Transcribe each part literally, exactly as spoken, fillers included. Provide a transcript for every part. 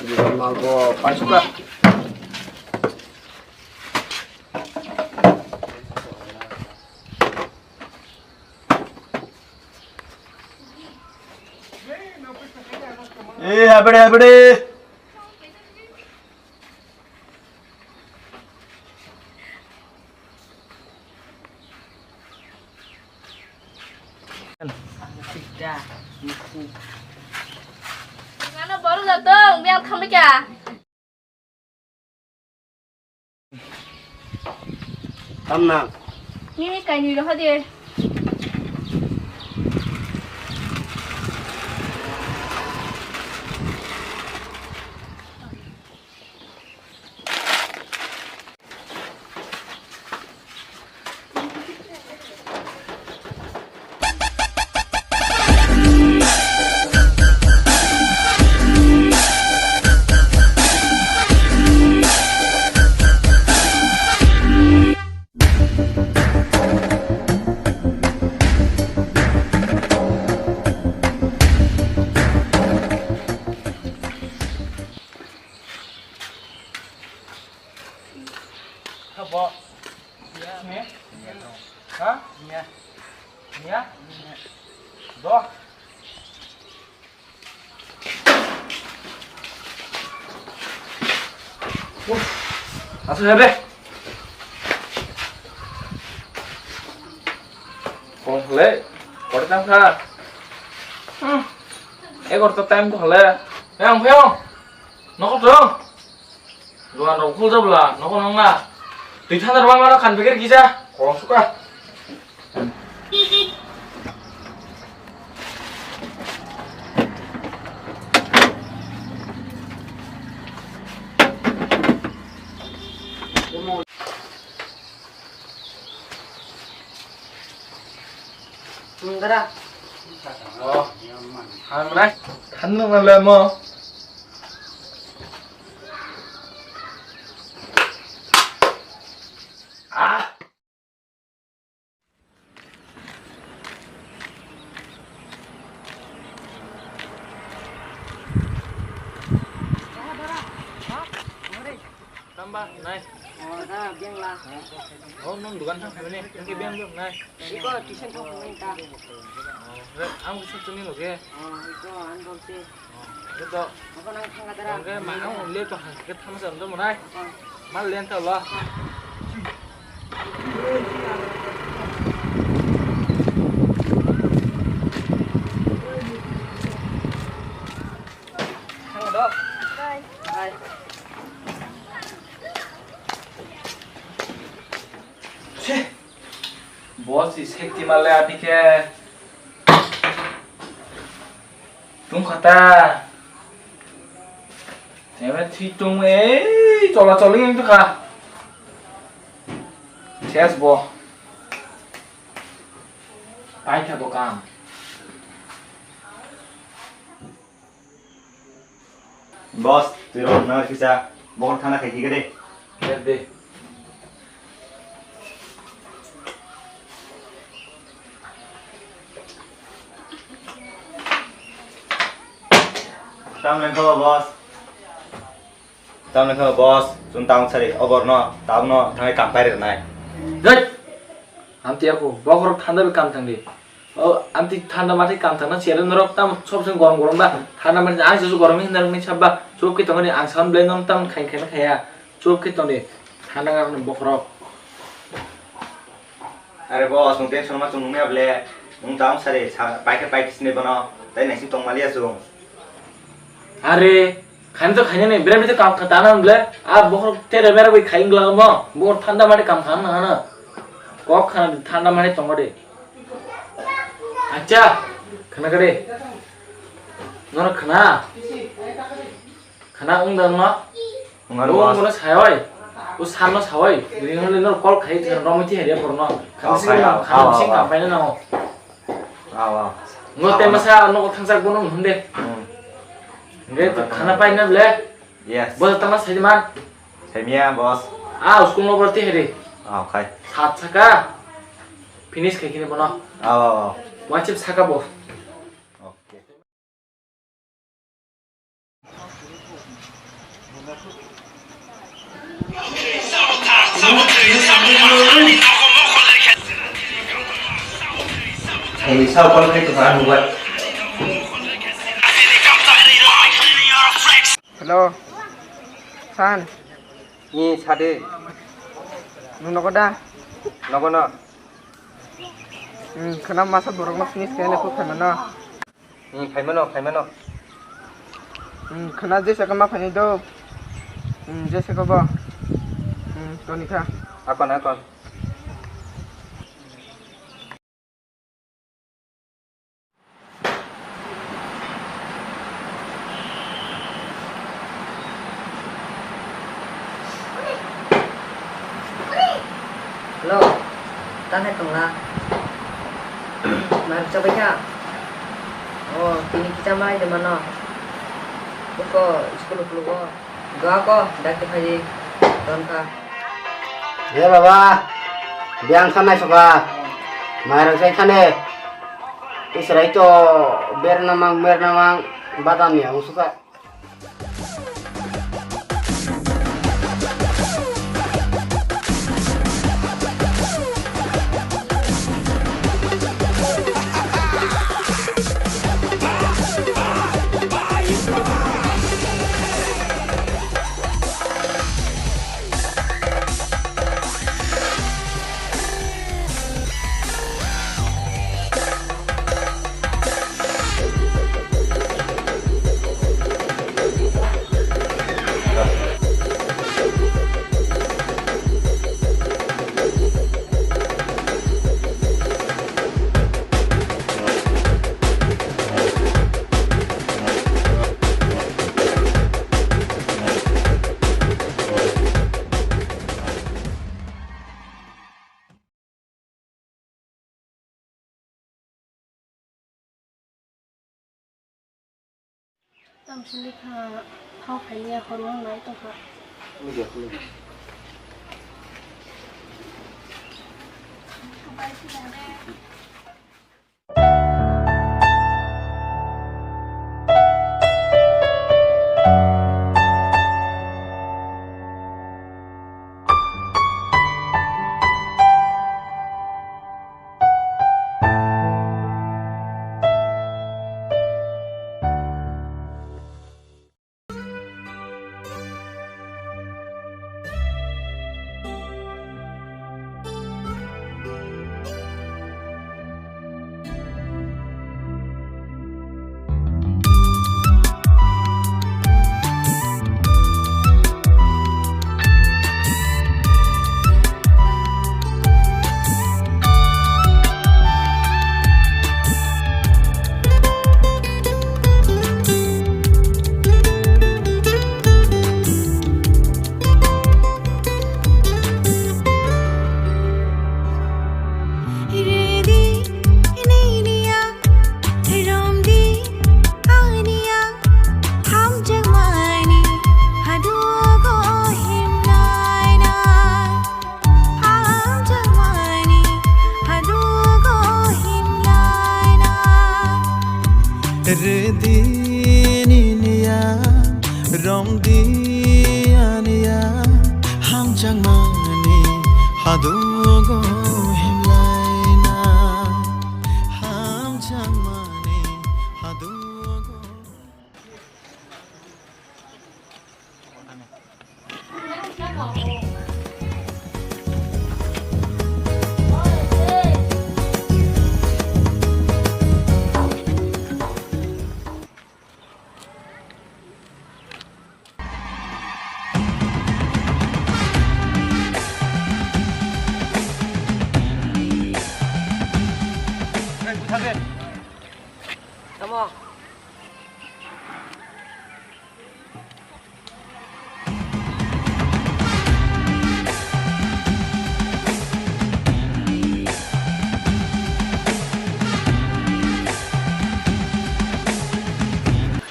Mago, paisuka. Eh, habere, habere. Ano boru jatong, biang khamika. Tamna. Nini kainwi rohor de. Habo. Sini. Ha? Nia. Nia. Do. Asa ya deh. Kong le. Kore tang kha. Hmm. Egor ta time ko hale. Yang, yang. Nokot dong. Dogan rok khul jabla, nogo nongna. Twi thana rwma mano khan begir kisa. Kolong suka. Sundara. Oh. Hamrai. Khannu malamo. Ah. Tamba, nai. Oh, da, biang la. Oh, nang dukan thang kami ni. Nang ke biang biang, nai. Iko, tuition thang kami ta. Oh, re, ang bisa tuni loge. Oh, iko, ang bolte. Ito. Ako nang thang ka dara. Oke, ma ang le to han ke thang sa ndo mo nai. Ako. Mal len ta lo. Boss, si sekti male apike. Tung kata. Teme thi tung ei chola choli yang tu kha. Ses bo. Pai kha dokan. Boss, twi rok na kisa bohor thana khai khe de. Deh, deh. Tam lengkho, boss. Tam lengkho, boss. Chwng taung sari, ogor no, taung no, thangai kam pai rwnai. Dei! Amtwi ako, bokhorok thanda bai kam thangdi. O, amtwi thanda mathai kam thangna siyari norok tam sob song gorom gorom ba. Thanda mathai ang se gorom hinna rwngni sabba. Chop khe tongni ang sound blai nom tam khai khai khaya. Chop khe tongni thanda ngarokni bokhorok. Are boss, nwng tension ma chwng nungya ble. Nwng taung sari, sa-, paikhe paikhe sini bono. Tai naising tong maliya chwng. Are, khaina to khaina ni, bera bera kam kha tana ble. A bokhorok tere bera bai khai wngla mo. Bokhorok thanda mate kam kha wngna hana. Kok khana thanda mate tongo de. Acha, khana kade. Nora khana. Khana wng da no. Wng ano. Wng boss. Bono sai oi. O san no sai oi. Ring hwnwi no call khai thang rom thi hariya borno. Khana sing kam, khana sing kam paina nango. Aw, aw. Ngo te masa no thangsak bono hunde. Hmm. Nge to khana paina ble. Yes. Boss tama sai man. Sai miya, boss. Ah, school no borti hede. Ah, khai. Sat saka. Finish khai kini bono. Aw, aw, aw. WhatsApp saka bo. Okay. Hei, sao call khai tongkha ang bai. Hello. San. Ni sade. Nwng nogo da? Nogo no. Hmm, khwna masa borok no finish khe ne phuk khaimano. Hmm, khaimano, khaimano. Hmm, khwna jesa khe ma phaini do. Hmm, jesa khe bo. Hmm, toni kha. Akon, akon. Hello, tanai tongla. Mar chabai kha. Oh, tini kicha mai de mano. Uko school khulugo. Doa ko, dakti phaidi, don kha. He baba, biyang kha nai soka. Mairang sai khane. Israito bernamang, mernamang, badam ya, usuka. Tamsili kha thao khailiya, horo nai tongkha. Ridi niniya, romdi aniya, hamjakmani hadugo himnaina. Hamjakmani hadugo himlaina. Ridi niniya, romdi aniya, hamjakmani hadugo himlaina. Hamjakmani hadugo. Tamo.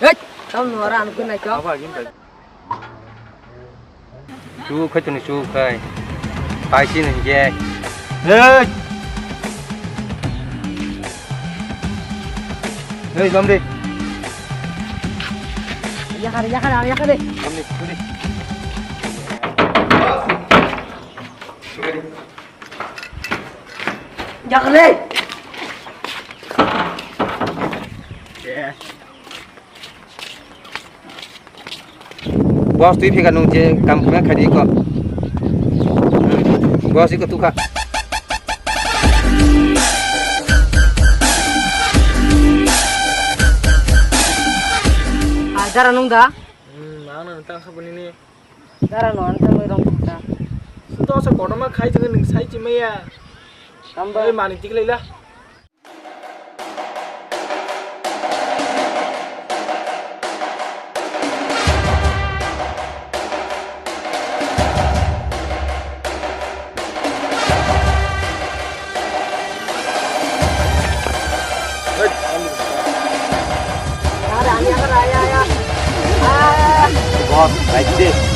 Hei, tamo nora anu kunai ko. Chu khai tuni chu khai. Khai chin hingke. Hey! Hey, gamri. Yakare, yakare, yakare. Gamri, gamri. Jagle. Boss, twi phika nung je kam khe khaidi ko. Boss, iko tukha. Ah, dara nung da? Hmm, ang nang tang kha bini ni. Dara no ang tang rong ta. Suto sa kono ma khai jeng nung sai chi maya. Tamba. Ei mani tik leila. Boss, like this.